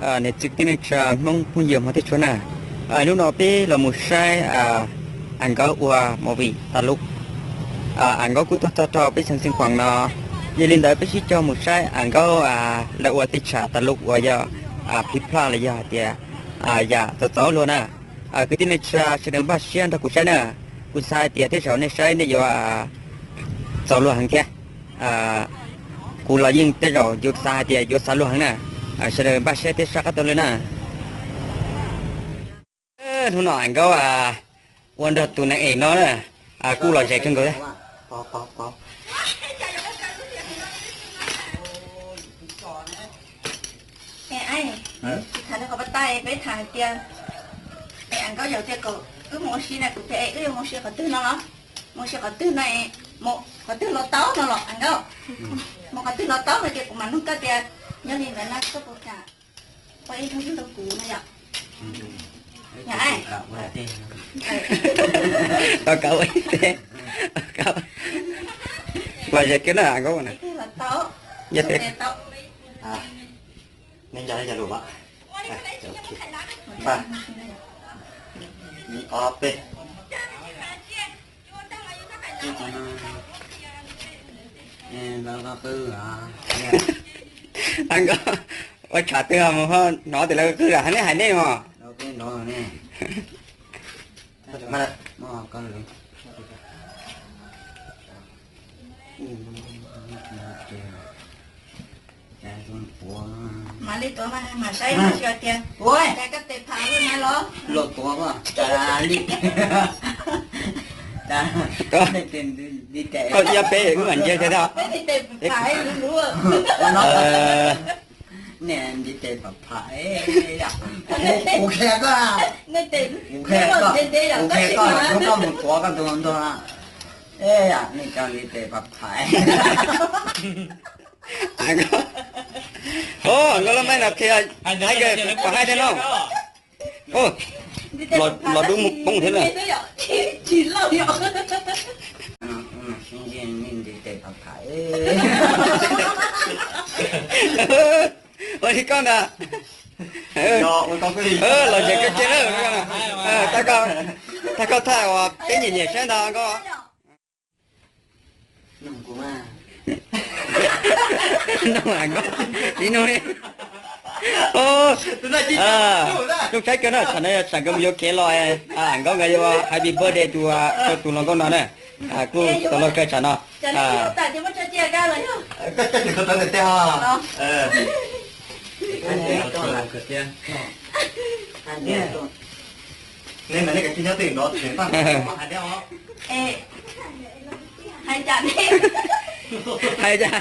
Niam txiv kwv tij neej tsa Hmoob phooj ywg hmov thiab tshua na, hnub no peb los mus saib Am Nkaub ua movie tas lub. Am Nkaub kuj tuaj txog rau peb xeev Xeev Khuam no, yog li ntawd peb sib cog mus saib Am Nkaub lawv ua tej tsham tas lub uas yog phiv plhaj los yog hais tias yam txaus txaus luag na. Kwv tij neej tsa sawv daws npaj siab nrog kuv saib na, kuv xav hais tias tej zaum nej saib nej yuav txaus luag heev thiab. Kuv los yeej tej zaum yuav xav hais tias yuav xav luag heev na. Sawv daws npaj siab thiab sab qab taug lawm na. Hnub no Am Nkaub ua nrog tus neeg ev no na, kuj lom zem kawg nkaus thiab. Tham qhov pas tas peb tham hais tias, Am Nkaub yaum tias kom wb mus ua si na, kuv tias es wb yuav mus ua si qhov twg no los? Mus ua si qhov twg no es, mus qhov twg los tau no los Am Nkaub? Mus qhov twg los tau no ces kuv mam nug koj tias, yog li ntawd no koj puas kam ua ib hnub ywg rau kuv no yom? Tau kam ua ib teg. Los zem kiag na Am Nkaub na. Yog peb, nej nco li cas lus mas. Ib ob peb. Am Nkaub, ua tshav twg mus ho hnov tias lawv qw lam hais nej hais nej mos. Mam li tuav mas mam saib tias, cas koj tes pham li na los? Los tuav mas, koj nco peb wb mam ntsia thiab. Peb tes pham luv luv. Nej ntiv tes pham pham, kuv qhia koj, kuv qhia koj, kuv qhia koj, koj mus tuav koj tus ntuag. Nej cov ntiv tes pham pham. Nkauj lub maij no qhia, hais kom haib thiab no. Los dub mus poob thiab na. Ua li koj ntag. Los zem kawg kiag na. Tag koj thaij uas peb nyiam nyiam saib ntag koj. Tib nug li. Zoo saib kawg na, tsam no yog tsam nkawd mus yuav kev los, Am Nkaub nkawd yuav happy birthday to tus hluas nkauj no na. Kuj tau loj kawg tsam no. Hais tias,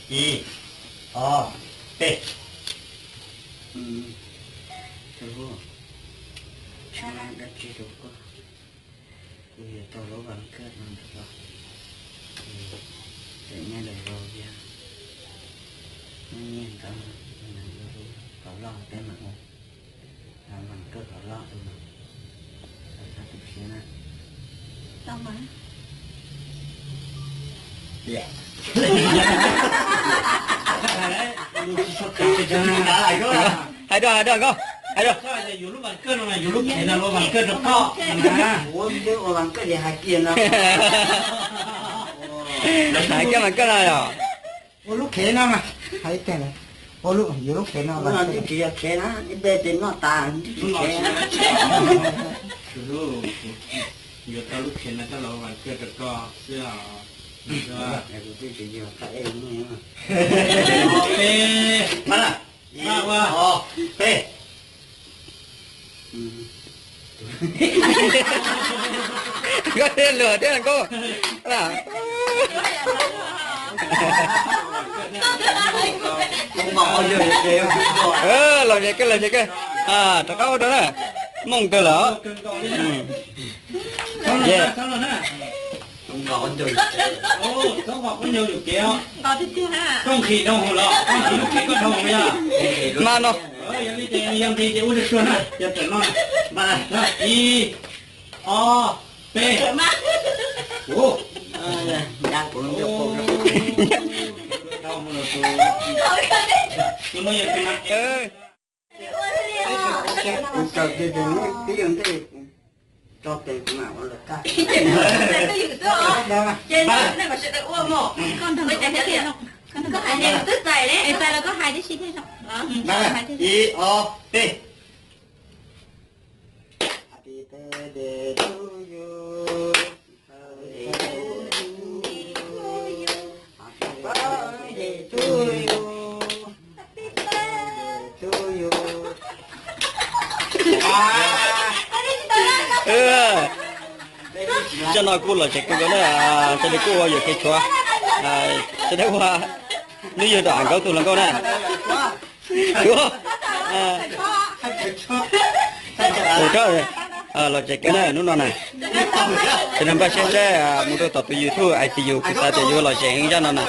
ib, ob, peb. Kuv yuav tau lub vas kawj no ntawm los, ces nyob lawm los yog nyiaj ntawd, qhov loj peb mam ua, vas kawj qhov loj no, tu siab na. Hais rau, hais rau nkauj, hais rau. Hais kiag vas kawj no yom. Ua lub khev no mas, hais tias, ua lub, yuav lub khev no, tsis yog khev na, ib pliag ces noj tas tsis khev. Yuav tau lub khev no coj los ua vas kawj rau koj xwb os. Kuv twb tsis yog qab ej. Peb, ib, ob, peb. Nkauj thiaj luag thiab nkauj. Los zem kawg, los zem kawg. Rov qab ua rau na. Mooj kawg lawm. Ye, mas no. Ib, ob, peb. Kuv kawm kiag ces muab tib yog ntej kuv tso tes kuv mam ua lawv tag. Koj hais, txais los koj hais tib si thiaj zoo. Ib, ob, peb. Happy birthday to you. Happy birthday to you. Happy birthday to you. Cov no kuj lom zem kawg nkaus na, cov no kuj ua yuam kev tshuav, cov no ua, hnub yug tom av nkauj tus hluas nkauj na. Tus, lom zem kawg na hnub no na. Ces nws npaj siab saib mus rau tom tus YouTube I C U, kuv xav tias yuav lom zem heev zaj no na.